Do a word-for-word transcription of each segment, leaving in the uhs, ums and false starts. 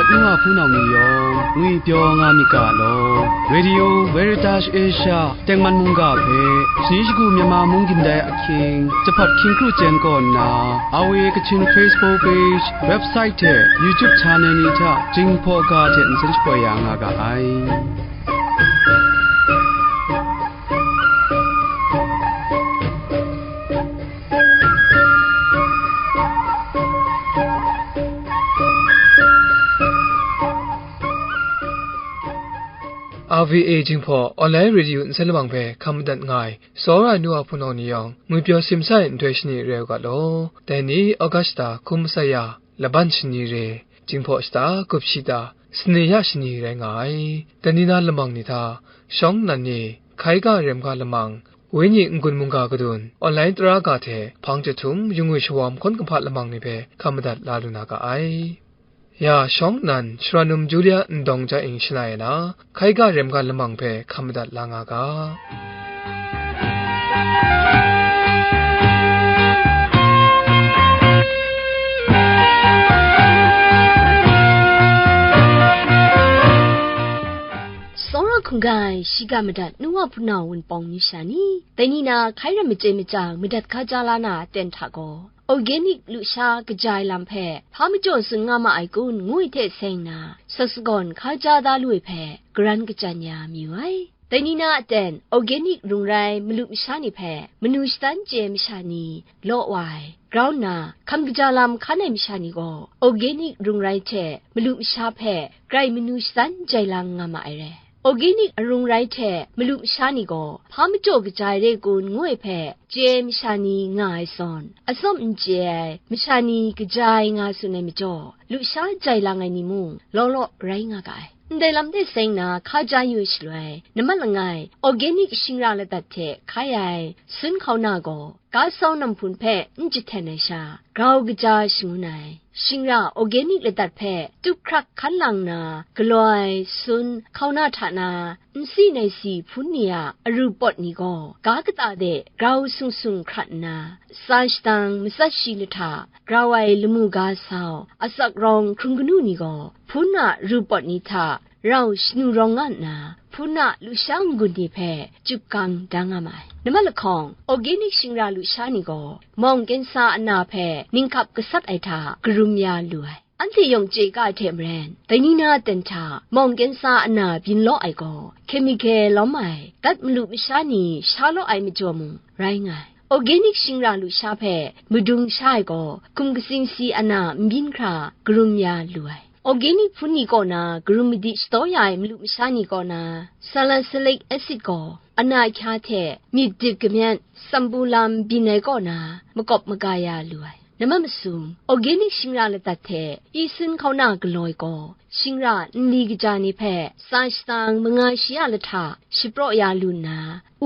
Nu wa hpunau ni yawng ngwipyaw nga myit ga law, Radio Veritas Asia tengman mungga hpe, shani shagu Myanmar mung gindai ahkying, jahpat hkying kru chyen kaw nna, R V A Kachin Facebook page, website hte YouTube channel ni hta Jinghpaw ga hte nsen shapoi ya nga ga ai. R V A Jinghpaw Online Radio nsen lamang hpe hkam madat nga ai, tsawra ai nu wa hpunau ni yawng, ngwipyaw simsa ai nhtoi shani re u ga law. Dai ni August shata hkum masai ya, laban shani re, Jinghpaw shata gup shi ta, sani ya shani rai nga ai. Dai ni na lamang ni hta, shawng nnan ni, hkai ga rem ga lamang, wenyi n-gun mungga kadun, online tara ga hte hpang chyahtum, yu ngwi shawawm hkawn kumhpa lamang ni hpe hkam madat la lu na ga ai. Ya, shawng nnan, Sharanum Julia Ndawng Jang-ing shangai ai na, hkai ga rem ga lamang hpe hkam madat la nga ga. Tsawra hkungga ai shiga madat nu wa hpunau wunpawng ni sha ni, dai ni na hkai ram machye machyang madat hkaja la na aten hta gaw, organic lusha kaja ai lam hpe hpa majaw tsun nga ma ai kun, ngu ai hte seng na, sasagawn hkaja da lu ai hpe garan kachyan ya mayu ai. Dai ni na aten, organic rung rai malu masha ni hpe manu shadan chye masha ni law wa ai, grau nna, hkam kaja lam hkan ai masha ni gaw, organic rung rai hte malu masha hpe grai manu shadan jai lang nga ma ai re. Organic arung rai hte malu masha ni gaw, hpa majaw kaja ai re kun, ngu ai hpe chye ai masha ni nga ai zawn, atsawm n chye ai masha ni kaja ai nga tsun ai majaw, lusha jai lang ai ni mung law law rai nga ga ai. Ndai lam de seng na hkaja yu ai shaloi, nambat langai, organic shingra ladat hte hkai ai sun hkauna gaw, ga sau nam hpun hpe n jahten ai sha, grau kaja shangun ai. Shingra organic ladat hpe tup hkrak hkan lang na, galaw ai sun hkauna hta na, nsi naisi hpun ni a aru pawt ni gaw, ga kata de grau sung sung hkrat nna, tsa shadang matsat shi lahta, grau ai lamu ga sau, asak rawng hkrung kanu ni gaw, hpun a ru pawt ni hta, rau shanu rawng nga nna, hpun a lusha n-gun ni hpe chyupgang da nga ma ai. Nambat lahkawng, organic shingra lusha ni gaw, mawng kensa ana hpe ninghkap gasat ai hta karum ya lu ai. Anhte yawng chye ga ai hte maren, dai ni na aten hta mawng kensa ana byin law ai gaw, chemical lawm ai, dat malu masha ni sha law ai majaw mung rai nga ai. Organic shingra lusha hpe madung sha ai gaw, hkum katsing si ana n byin hkra karum ya lu ai. Organic hpun ni kaw na karum madi shadaw ya ai malu masha ni kaw na, salicylic acid gaw ana ahkya hte myit dip kamyan, sambu lam byin ai kaw na makawp maga ya lu ai. Nambat masum, organic shingra ladat hte i sun hkauna galaw ai gaw, shingra nli kaja ni hpe tsa shadang manga shi a lahta shapraw ya lu nna,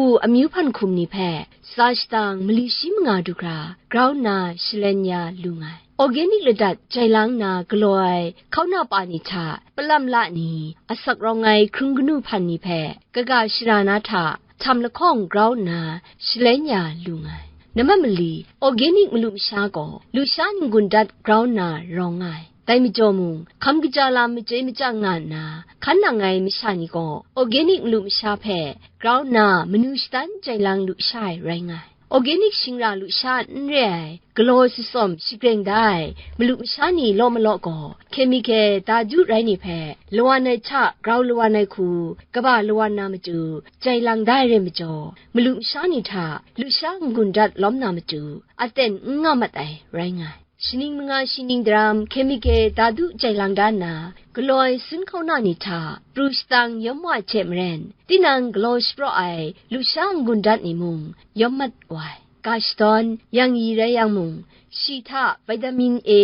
u amyu hpan hkum ni hpe tsa shadang mali shi manga du hkra grau nna shalen ya lu nga ai. Organic ladat jai lang na galaw ai hkauna pa ni hta, palam la ni, asak rawng ai hkrung kanu hpan ni hpe kaga shara na hta, htam lahkawng grau nna shalen ya lu nga ai. Nambat mali, organic malu masha gaw lusha n-gun dat grau nna rawng nga ai. Dai majaw mung, hkam kaja lam machye machyang nga nna hkan nang ai masha ni gaw, organic malu masha hpe grau nna manu shadan jai lang lu sha ai rai nga ai. Organic shingra lusha n re ai, galaw sitsawm shagreng da ai malu masha ni law malaw gaw, chemical dadu rai ni hpe lawan ai hta grau lawan ai hku kaba lawan na matu, jai lang da ai re majaw, malu masha ni hta lusha n-gun dat lawm na matu, aten n nga mat ai rai nga ai. Shaning manga shi ning daram chemical dadu jai lang da nna, galaw ai sun hkauna ni hta pru shatang yawm wa ai hte maren, tinang galaw shapraw ai lusha n-gun dat ni mung yawm mat wa ai. Ga shadawn, yang yi rai yang mung, shi hta vitamin A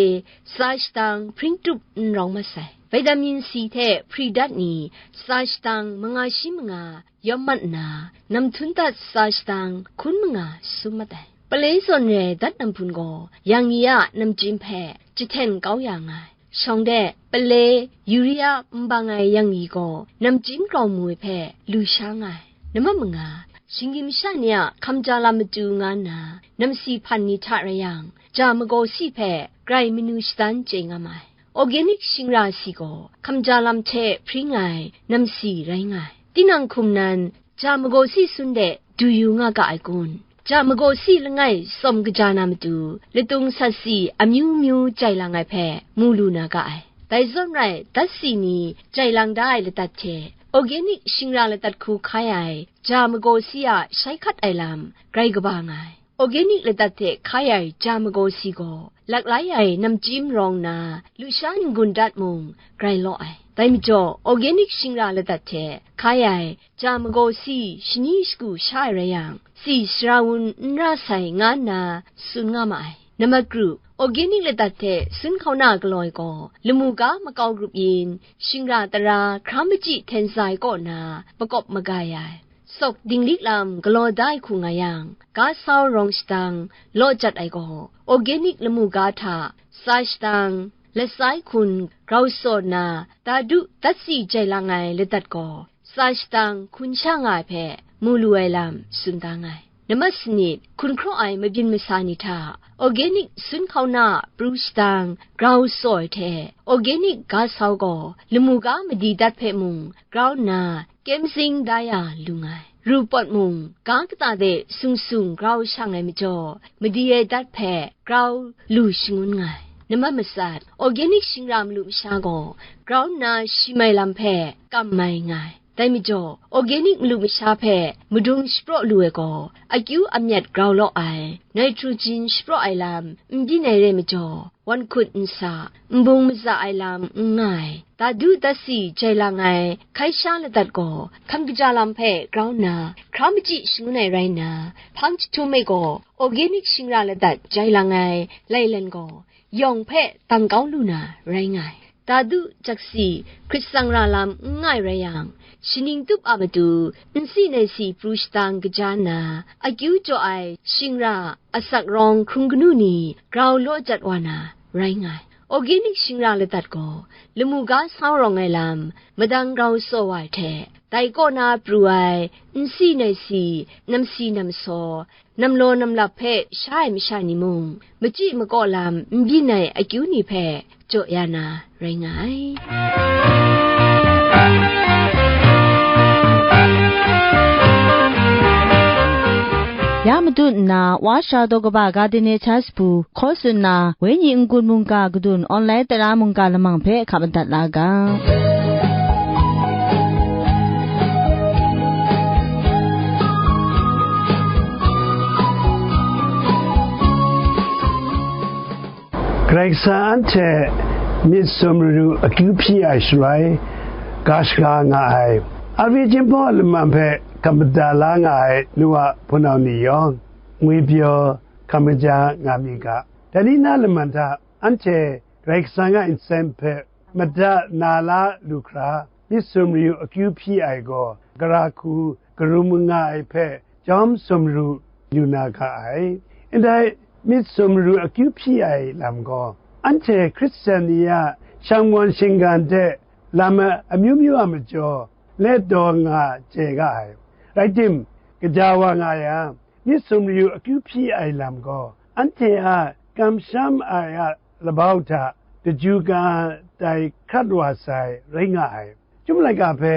tsa shadang hpring tup n rawng mat sai. Vitamin C hte hpri dat ni tsa shadang manga shi manga yawm mat nna, namhtun dat tsa shadang hkun manga sum mat ai. Pale zawn re dat namhpun gaw, yang yi a namchyim hpe jahten kau ya nga ai. Shawng de, pale, urea n bang ai yang yi gaw, namchyim grau mu ai hpe lu sha nga ai. Nambat manga, shinggyim masha ni a hkam ja lam matu nga nna, namsi hpan ni hta rai yang, ja magaw si hpe grai manu shadan chye nga ma ai. Organic shingra si gaw hkamja lam hte hpring ai namsi rai nga ai. Tinang hkum nan, ja magaw si sun de du yu nga ga ai kun? Ja magaw si langai tsawm kaja na matu, latung sat si amyu myu jai lang ai hpe mu lu na ga ai. Dai zawn rai, dat si ni jai lang da ai ladat hte organic shingra ladat hku hkai ai ja magaw si a shai hkat ai lam grai kaba nga ai. Organic ladat hte hkai ai ja magaw si gaw, laklai ai namchyim rawng na, lusha n-gun dat mung grai law ai. Dai majaw, organic shingra ladat hte hkai ai ja magaw si shani shagu sha ai rai yang, si sara wun n ra sai, nga nna tsun nga ma ai. Nambat kru, organic ladat hte sun hkauna galaw ai gaw, lamu ga makau grup yin, shingra tara, hkra machyi hten za ai kaw na makawp maga ya ai. Sawk dinglik lam galaw da ai hku nga yang, ga sau rawng shadang law jat ai gaw, organic lamu ga hta tsa shadang, latsa ai hkun grau saw nna, dadu dat si jai lang ai ladat gaw, tsa shadang hkun sha nga ai hpe mu lu ai lam tsun da nga ai. Nambat sanit, hkun hkraw ai mabyin masa ni hta organic sun hkauna pru shadang grau saw ai hte, organic ga sau gaw lamu ga madi dat hpe mung grau nna, kemzing da ya lu nga ai. Ru pawt mung, ga kata de sung sung grau shang ai majaw, madi ai dat hpe grau lu shangun nga ai. Nambat matsat, organic shingra malu masha gaw grau nna shim ai lam hpe kam mai nga ai. Dai majaw, organic malu masha hpe madung shapraw lu ai gaw, akyu amyat grau law ai, nitrogen shapraw ai lam n byin ai re majaw, wan hkut n sa, nbung maza ai lam n nga ai. Dadu dat si jai lang ai hkai sha ladat gaw, hkam kaja lam hpe grau nna, hkra machyi shangun ai rai nna, hpang jahtum e gaw, organic shingra ladat jai lang ai lailan gaw, yawng hpe dang kau lu na rai nga ai. Dadu jak si hkrit tsang ra lam n nga ai rai yang, shaning tup a matu nsi nai si pru shadang kaja nna, akyu jaw ai shingra asak rawng hkrung kanu ni grau law jat wa na rai nga ai. Organic shingra ladat gaw, lamu ga sau rawng ai lam, madang grau saw wa ai hte, dai kaw na pru ai nsi nai si, namsi namsaw, namlaw namlap hpe sha ai masha ni mung, machyi makaw lam n byin ai akyu ni hpe jaw ya na rai nga ai. Ya matut nna, Wa Sha Daw Kaba Gardenia Church hpu hkaw tsun na, Wenyi n-gun mungga kadun online tara mungga lamang hpe hkap madat la ga. Karai Kasang anhte myit sumru akyu hpyi ai shaloi, ga shaga nga ai, R V Jinghpaw a lamang hpe hkap madat la nga ai nu a hpunau ni yawng, ngwipyaw hkam kaja nga mi ga. Dai ni na lamang hta anhte Karai Kasang a nsen hpe mada na la lu hkra, myit sumru akyu hpyi ai gaw, gara hku karum nga ai hpe jawm sumru yu na ga ai. Ndai myit sumru akyu hpyi ai lam gaw, anhte Hkristu ni a shangun shinggan de lam amyu myu a majaw let daw nga chye ga ai. Rai tim, kaja wa nga yang, myit sumru akyu hpyi ai lam gaw, anhte a kamsham ai a labau hta daju ga dai hkrat wa sai rai nga ai. Chyum laika hpe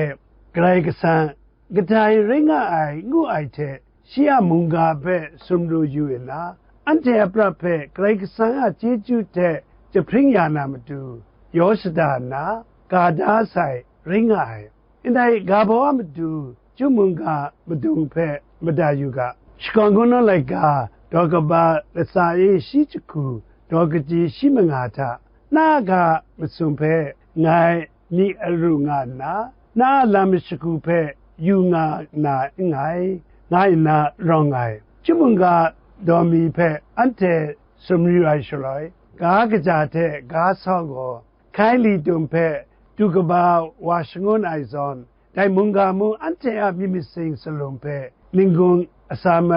Karai Kasang kadai rai nga ai ngu ai hte, shi a mungga hpe sumru yu nna, anhte a prat hpe Karai Kasang a chyeju hte jahpring ya na matu, yaw shada nna, ga da sai rai nga ai. Ndai ga baw a matu, chyum mungga madung hpe mada yu ga, shakawn kungdawn laika, daw kaba latsa e shi jahku, daw kaji shi manga hta, na a ga masum hpe ngai myi aru nga nna, na a lam shagu hpe yu nga na nngai, nga nna rawng ai. Chyum mungga daw mi hpe anhte sumru ai shaloi, ga kaja hte ga sau gaw, hkai li tum hpe du kaba wa shangun ai zawn, dai mungga mung anhte a myit masin salum hpe ninggung atsam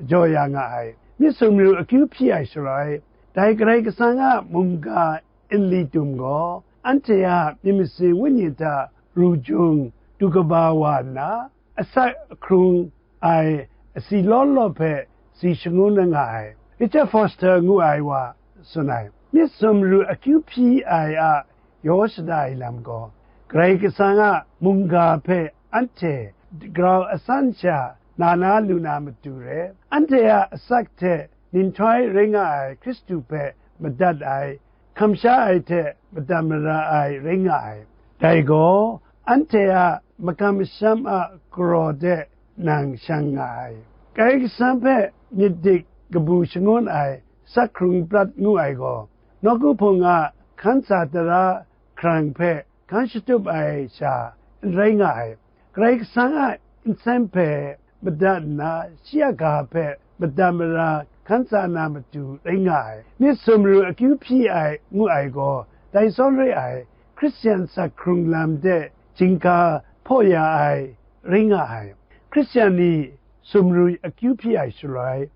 jaw ya nga ai. Myit sumru akyu hpyi ai shaloi, dai Karai Kasang a mungga nli tum gaw, anhte a myit masin wenyi hta ru jung du kaba wa nna, asak ahkrung ai asi law law hpe si shangun nga ai. Richard Foster ngu ai wa tsun ai, myit sumru akyu hpyi ai a yaw shada ai lam gaw, Karai Kasang a mungga hpe anhte grau asan sha na na lu na matu re, anhte a asak hte nhtoi rai nga ai Hkristu hpe madat ai, kamsha ai hte madat mara ai rai nga ai. Dai gaw, anhte a makam masham a garaw de nang shang nga ai. Karai Kasang hpe myit dik kabu shangun ai sak hkrung prat ngu ai gaw, nawku hpung a hkan sa tara hkrang hpe hkan shatup ai sha n rai nga ai. Karai Kasang a nsen hpe madat nna, shi a ga hpe madat mara hkan sa na matu rai nga ai. Myit sumru akyu hpyi ai ngu ai gaw, dai zawn re ai, Hkristian sak hkrung lam de chyinghka hpaw ya ai rai nga ai. Hkristian ni sumru akyu hpyi ai shaloi,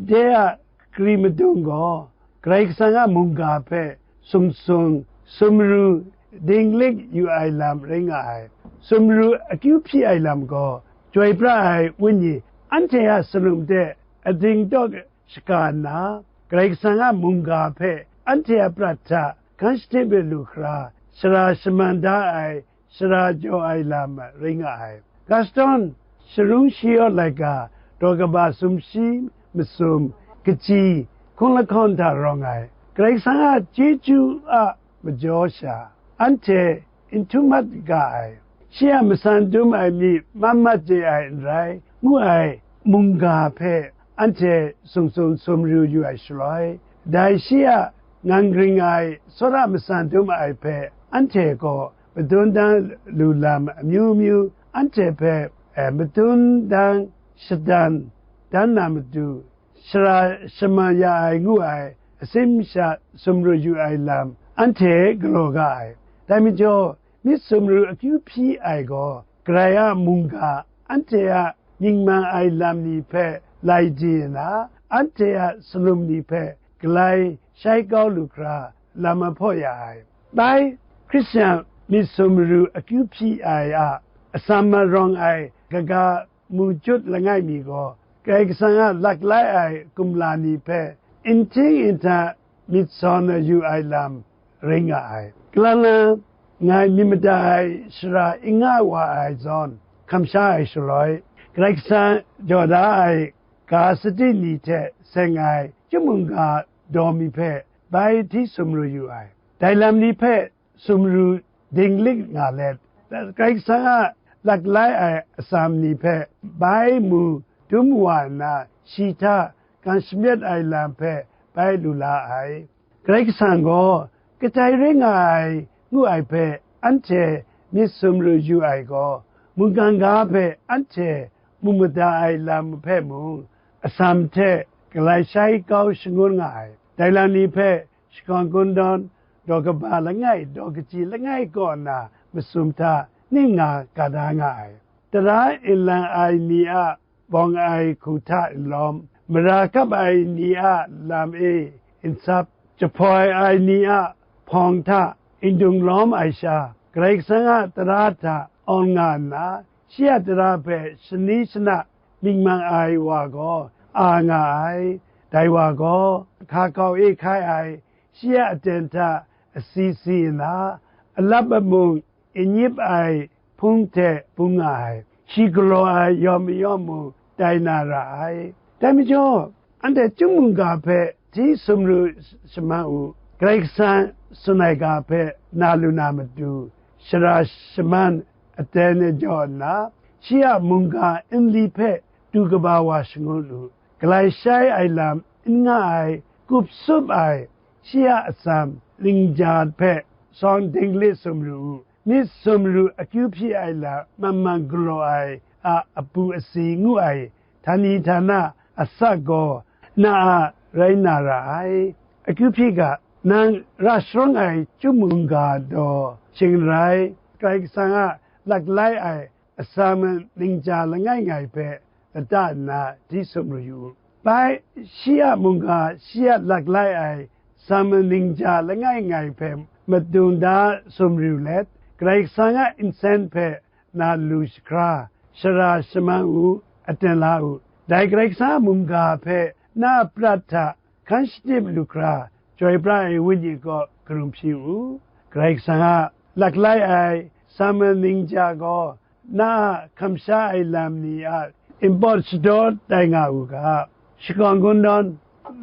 de a kari madung gaw, Karai Kasang a mungga hpe sung sung, sumru dinglik yu ai lam rai nga ai. Sumru akyu hpyi ai lam gaw, Chyoi pra ai Wenyi anhte a salum de ading taw shaka nna, Karai Kasang a mungga hpe anhte a prat hta hkan shadik lu hkra, shara shaman da ai, shara jaw ai lam rai nga ai. Gaston, sharung shayawt laika, daw kaba sumshi masum, kaji, hkung lahkawn hta rawng ai, Karai Kasang a chyeju a majaw sha, anhte n htum mat ga ai. Shi a masan dum ai mi man mat chye ai n rai, ngu ai mungga hpe anhte sung sung sumru yu ai shaloi, dai shi a ngang ring ai tsawra masan dum ai hpe anhte gaw madun dan lu lam amyu myu, anhte hpe, eh, madun dan shadan dan na matu, shara shaman ya ai ngu ai, asim sha sumru yu ai lam anhte galaw ga ai. Dai majaw, myit sumru akyu hpyi ai gaw, Karai a mungga anhte a mying mang ai lam ni hpe lai di nna, anhte a salum ni hpe galai shai kau lu hkra lam a hpaw ya ai. Bai, Hkristian myit sumru akyu hpyi ai a atsam marawng ai kaga mu jut langai mi gaw, Karai Kasang a laklai ai kumla ni hpe n hting n hta myit sawn yu ai lam rai nga ai. Kalang na ngai myit mada ai shara n nga wa ai zawn, hkamsha ai shaloi, Karai Kasang jaw da ai ga sadi ni hte seng ai chyum mungga daw mi hpe bai hti sumru yu ai. Dai lam ni hpe sumru dinglik nga let, Karai Kasang a laklai ai atsam ni hpe bai mu dum wa nna, shi hta gan shamyet ai lam hpe bai lu la ai. Karai Kasang gaw, katai rai nga ai, ngu ai hpe anhte myit sumru yu ai gaw, mungkan ga hpe anhte mu mada ai lam hpe mung, atsam hte galai shai kau shangun nga ai. Dai lam ni hpe shakawn kungdawn, daw kaba langai, daw kaji langai kaw nna masum hta ning nga ka da nga ai. Tara nlang ai ni a bawng ai hku hta n lawm, mara kap ai ni a lam e n sap, jahpoi ai ni a hpawng hta n dung lawm ai sha, Karai Kasang a tara hta awn nga nna, shi a tara hpe shani shana mying mang ai wa gaw a nga ai. Dai wa gaw, hka kau e hkai ai, shi a aten hta asi si nna, alap amung n yip ai hpung hte bung nga ai, shi galaw ai yawm mayawm mung tai na ra ai. Dai majaw, anhte chyum mungga hpe hti sumru shaman u, Karai Kasang tsun ai ga hpe na lu na matu, shara shaman aten ajaw nna, shi a mungga nli hpe du kaba wa shangun u, galai shai ai lam n nga ai, kup sup ai, shi a atsam ningja hpe shawng dinglit sumru u. Myit sumru akyu hpyi ai lam man man galaw ai a apu asi ngu ai htani htana asak gaw na a rai na ra ai. Akyu hpyi ga, nang ra sharawng ai chyum mungga daw shing n rai, Karai Kasang a laklai ai atsam ningja langai ngai hpe lata nna hti sumru yu u. Bai, shi a mungga, shi a laklai ai atsam ningja langai ngai hpe madung da sumru let, Karai Kasang a nsen hpe na lu jahkra, shara shaman u, aten la u. Dai Karai Kasang a mungga hpe na a prat hta hkan shadip lu hkra, Chyoi pra ai Wenyi kaw karum hpyi u. Karai Kasang a laklai ai Samuel ning ja gaw, na a hkamsha ai lam ni a npawt shadaw tai nga u ga, shakawn kungdawn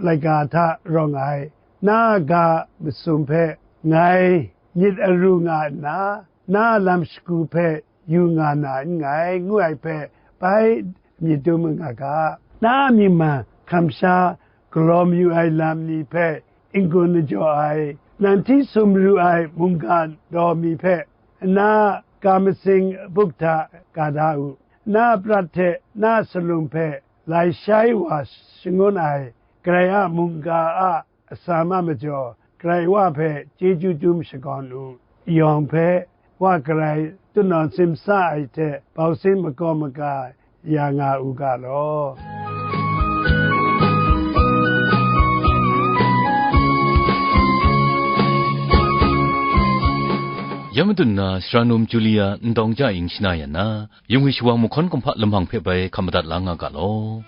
laika hta rawng ai na a ga masum hpe ngai myit aru nga nna, na a lam shagu hpe yu nga na n nngai, ngu ai hpe bai myit dum nga ga. Na a myit ma hkamsha galaw mayu ai lam ni hpe n-gun n-jaw ai, nang hti sum ru ai mungga daw mi hpe, na a ga masing bup hta ga da u. Na a prat hte na a salum hpe laishai wa shangun ai Karai a mungga a atsam a majaw, Karai Wa hpe chyeju dum shakawn u. Yawng hpe Wa Karai tutnawn simsa ai hte bausin makaw maga ya nga u ga law. Ya madun na, Sara Num Julia Ndawng Ja Ing shana yan na, Yung wi shawang mahkawn kumhpa lamang hpe bai hkam madat la nga ga law.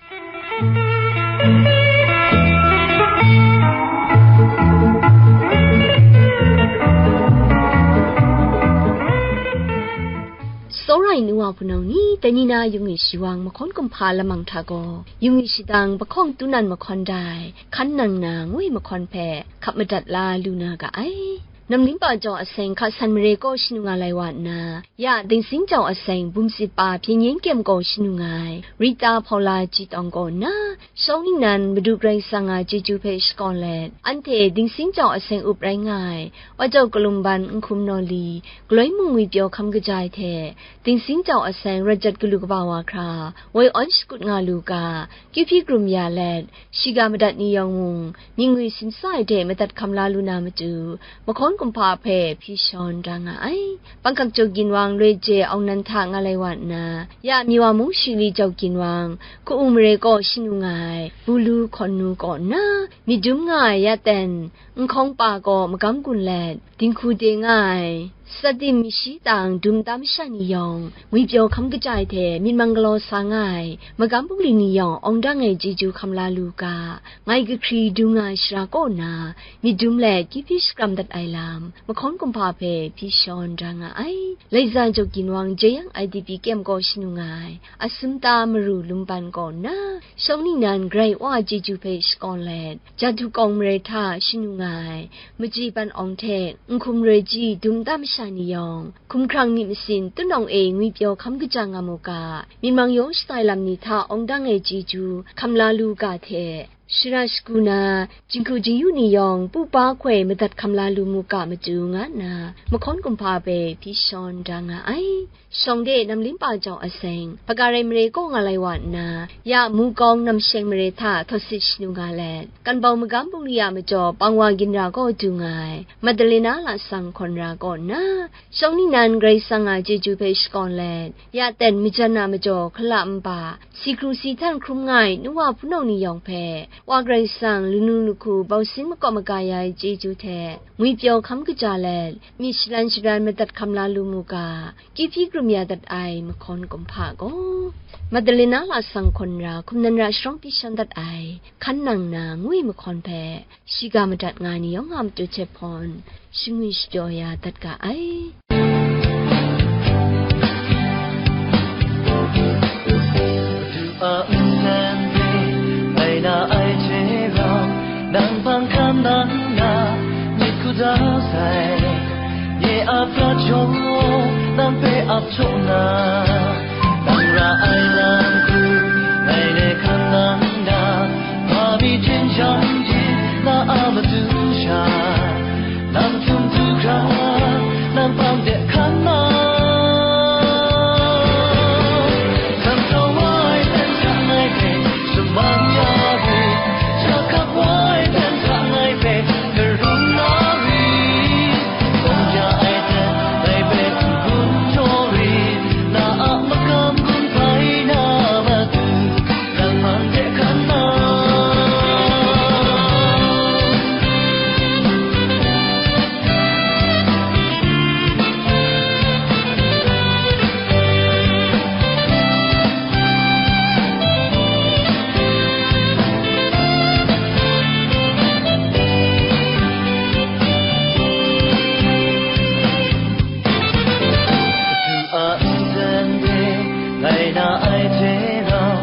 Tsawra ai nu wa hpunau ni, dai ni na Yung wi shawang mahkawn kumhpa lamang hta gaw, Yung wi shadang Bahkawng Tunan mahkawn dai, Hkan Nang Na ngu ai mahkawn hpe hkap madat la lu na ga ai. Namlimpa jau aseng hka san mare kaw shanu nga lai wa nna, ya Dingsing jau aseng bum tsit pa Hpyen Yen Kyem kaw shanu nga ai, Rita Hpaula Ji Tawng kaw nna, shawng ningnan Madu Karai Kasang a chyeju hpe shakawn let, anhte Dingsing jau aseng up rai nga ai, Wa Jau Kalum Ban Nhkum Naw Li, Galoi Mung Ngwi Pyaw Hkam Kaja ai hte, Dingsing jau aseng Rajat Galu Kaba Wa hkra, woi awn shakut nga lu ga, kyu hpyi krum ya let, shiga madat ni yawng mung, myit ngwi simsa ai hte madat hkam la lu na matu, mahkawn kumhpa hpe hpyi shawn da nga ai. Bangkok Jau Ginwang loi je awng nan hta nga lai wa nna, ya Miwa mung Shili Jau Ginwang, Ka-ung mare kaw shanu nga ai, Bulu Hkawn Nu kaw nna, myit dum nga ai ya ten, Nhkawng Pa kaw magam gun let, dinghku de nga ai, Sadim Mishi Tang Dum Tam Masha ni yawng, ngwi pyaw hkam kaja ai hte myit mang galaw sa nga ai, magam bungli ni yawng awng dang ai chyeju hkam la lu ga, ngai kahkri du nga ai shara kaw na, myit dum let kyu hpyi shakram dat ai lam, mahkawn kumhpa hpe hpyi shawn da nga ai. Laiza Jau Ginwang Jeyang I D P Kyem kaw shanu nga ai, Asumta Maru Lumban kaw nna, shawng ningnan Karai Wa a chyeju hpe shakawn let, Jadu Kawng mare hta shanu nga ai, Maji Ban Awng hte Nhkum Roi Ji Dum Tam Masha ni yawng, hkumhkrang myit masin Tunawng E ngwi pyaw hkam kaja nga mu ga, myit mang yawng shatai lam ni hta awng dang ai chyeju hkam la lu ga hte, shara shagu na, jinghku jingyu ni yawng, pu pa hkoi madat hkam la lu mu ga matu, nga nna, mahkawn kumhpa hpe hpyi shawn da nga ai. Shawng de namlimpa jau aseng, Hpakarai mare kaw nga lai wa nna, ya Mukawng Namsheng mare hta htawt sit shanu nga let, Kanbau magam bungli a majaw Pangwa Ginra kaw du nga ai, Madalena Lasang Hkawn Ra kaw nna, shawng ningnan Karai Kasang a chyeju hpe shakawn let, ya ten majan a majaw hkala nba, si hkru si htan hkrum nga ai nu wa hpunau ni yawng hpe, Wa Karai Kasang lanu lahku bausin makawp maga ya ai chyeju hte, ngwi pyaw hkam kaja let, myit shalan sharan madat hkam la lu mu ga, kyu hpyi krum ya dat ai mahkawn kumhpa gaw, Madalena Lasang Hkawn Ra hkum nan ra sharawng hpyi shawn dat ai, Hkan Nang Na ngu ai mahkawn hpe, shiga madat nga ai ni yawng a matu hte hpawn, shangwi shapyaw ya dat ga ai. Madu a nsen hpe bai na ai hte rau, nang hpang hkan nang na myit hku da sai. Nye a prat jaw, nang hpe ap jaw na, nang ra ai lam hku, ngai le hkan nang na, hpa mi hten jang hte na a matu sha, nang htum du hkra, nang hpang de hkan na. Hkam hkrau wa ai hten hta ngai hpe, sumang ya rit, hkap wa ai hten hta ngai hpe, karun na rit, kawng ya ai hten ngai hpe, n-gun jaw rit, na Na ai hte rau,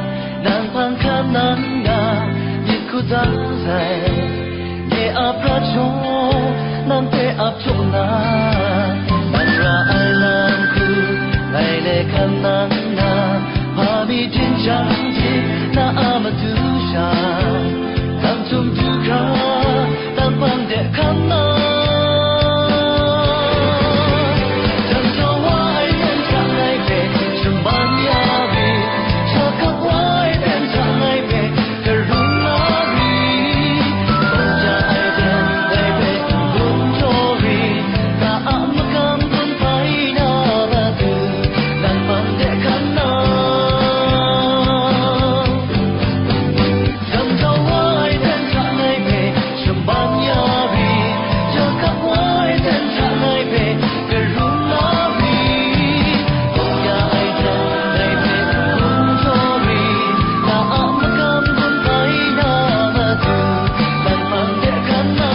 nang hpang hkan nang na, myit hku dang sai, nye a prat jaw, nang hpe ap jaw na, nang ra ai lam hku, ngai le hkan nang na, hpa mi hpyen jang hte, na a matu sha, dang htum du hkra, nang hpang de hkan na. Jan jau wa ai ten hta ngai hpe shaman ya ri, sha kap wa ai ten hta ngai hpe karun na ri, kau ja ai ten ngai hpe bum jaw ri, na a makam gun hpai na matu, nang hpang de hkan na. Jan jau wa ai ten hta ngai hpe shaman ya ri, ja kap wa ai ten hta ngai hpe karun na ri, kau ya ai ten ngai hpe bum jaw ri, na a makam gun hpai na matu, nang hpang de hkan na.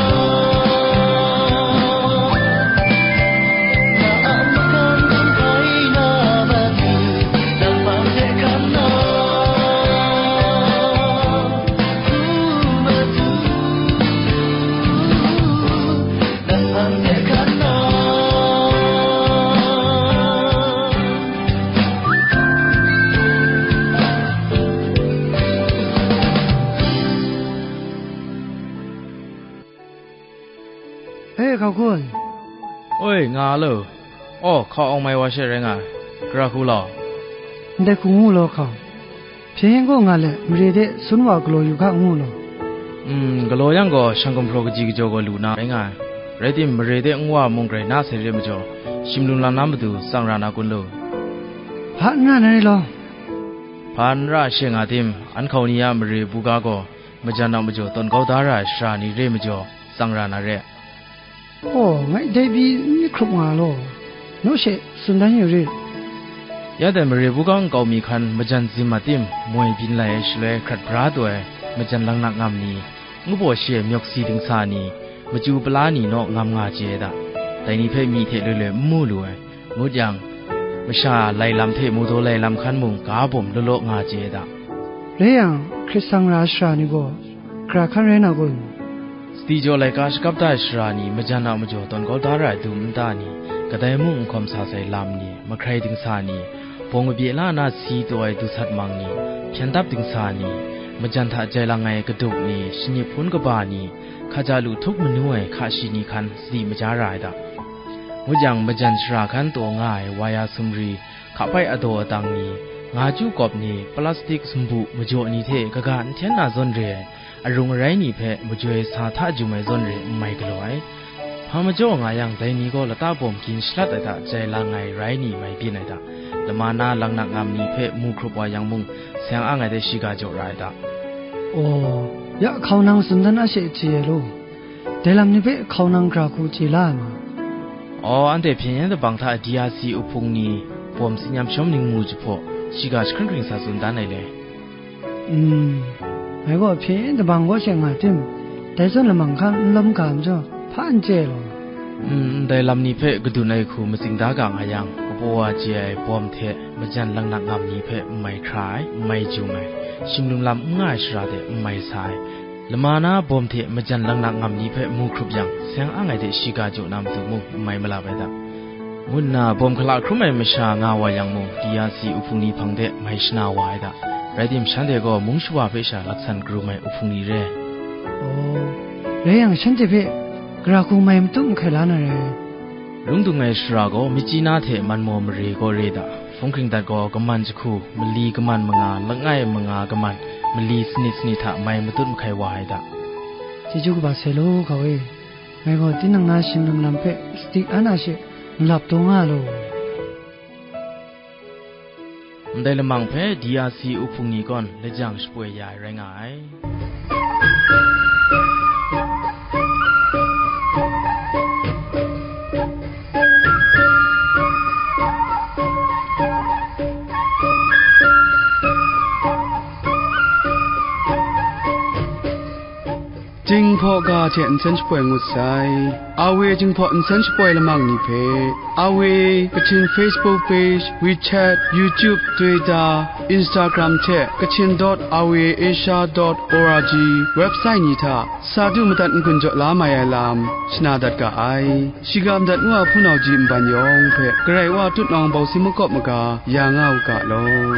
Na a makam gun hpai na matu, nang hpang de hkan na. E, hkau kun. Oi, nga lo. Aw, hkau awng mai wa she rai nga ai. Gara hku law. Ndai hku ngu law hkau. Hpyen yen gaw nga let, mare de sun wa galaw yu ga ngu law. Mm, galaw yang gaw, shang gumhpraw kaji kajaw gaw lu na rai nga ai. Rai tim, mare de n wa mung grai na sai re majaw, shim lung lang na matu tsang ra na kun lu? Hpa n ra na re law. Hpa n ra she nga tim, an hkau ni a mare buga gaw, majan a majaw tawn kau da ra ai sara ni re majaw, tsang ra na re. Aw, ngai dai pyi n hkrup nga law, naw she tsun dan yu rit. Ya dai mare buga nkau mi hkan majan zim a tim moi byin lai ai shaloi hkrat bra taw ai majan laknak ngam ni, ngu baw shi ai myawk si dingsa ni, machyu pala ni naw ngam nga chye ai da. Dai ni hpe myi hte loi loi n mu lu ai, ngut yang, masha lai lam hte mu daw lai lam hkan mung ga bawm law law nga chye ai da. Rai yang, hkrit sang ra ai sara ni gaw, gara hkan rai na kun? Sadi jaw laika shakap da ai sara ni majan a majaw tawn kau da ra ai dum nta ni, kadai mung n hkawm sa sai lam ni, mahkrai dingsa ni, bawng kabye la na si taw ai dusat mang ni, hpyen dap dingsa ni, majan hta jai lang ai kaduk ni, shanip hpun kaba ni, hkaja lu htup manu ai hka shi ni hkan sadi maja ra ai da. Ngut yang, majan sara hkan taw nga ai waya sumri, hkapai adaw atang ni, nga chyu kawp ni, plastik sumbu majaw ni hte kaga n hten na zawn re ai, arung arai ni hpe majoi sa hta jum ai zawn re n mai galaw ai. Hpa majaw nga yang, dai ni gaw lata bawm gin shalat ai hta jai lang ai rai ni mai byin ai da. Lama na laknak ngam ni hpe mu hkrup wa yang mung, seng ang ai de shiga jaw ra ai da. Aw, ya hkau nang tsun dan a she chye ai law. Dai lam ni hpe hkau nang gara hku chye la ai ma? Aw, anhte hpyen yen dabang hta D R C uhpung ni bawm tsin yam shawm ningmu jahpaw, shiga jahkring hkring sa tsun dan ai le. Mm, ngai gaw hpyen yen dabang kaw she nga tim, dai zawn lamang hkan n lawm ga majaw, hpa n chye ai law. Mm, ndai lam ni hpe kadun ai hku matsing da ga nga yang, kabaw wa chye ai bawm hte majan laknak ngam ni hpe n mai hkra ai, n mai jum ai, shim lung lam n nga ai sara de n mai sa ai, lama na bawm hte majan laknak ngam ni hpe mu hkrup yang, seng ang ai de shiga jaw na matu mung n mai malap ai da, ngu nna bawm hkala hkrum ai masha nga wa yang mung, D R C uhpung ni hpang de mai shana wa ai da. Rai tim, shanhte gaw mung shawa hpe sha laksan karum ai uhpung ni re. Aw, rai yang, shanhte hpe gara hku mai matut mahkai la na rai. Lung dung ai sara gaw, Myitkyina hte Manmaw mare gaw re da. Hpung hkring dat gaw, kaman jahku, mali kaman manga, langai manga kaman, mali sanit sanit hta mai matut mahkai wa ai da. Chyeju kaba sai law, hkau e. Ngai gaw tinang na shim lung lam hpe sadi an a she malap taw nga law. Ndai lamang hpe D R C uhpung ni gawn lajang shapoi ya ai rai nga ai. Jing Hkaw ga hte nsen shapoi ngut sai. Awe Jinghpaw nsen shapoi lamang ni hpe, Awe Kachin Facebook page, WeChat, YouTube, Twitter, Instagram hte Kachin dot awe asia dot org website ni hta sa du madat n-gun jaw la mai ai lam shana dat ga ai. Shiga madat ngu a hpunau ji nban yawng hpe Karai Wa tutnawng bawsi makawp maga ya nga u ga law.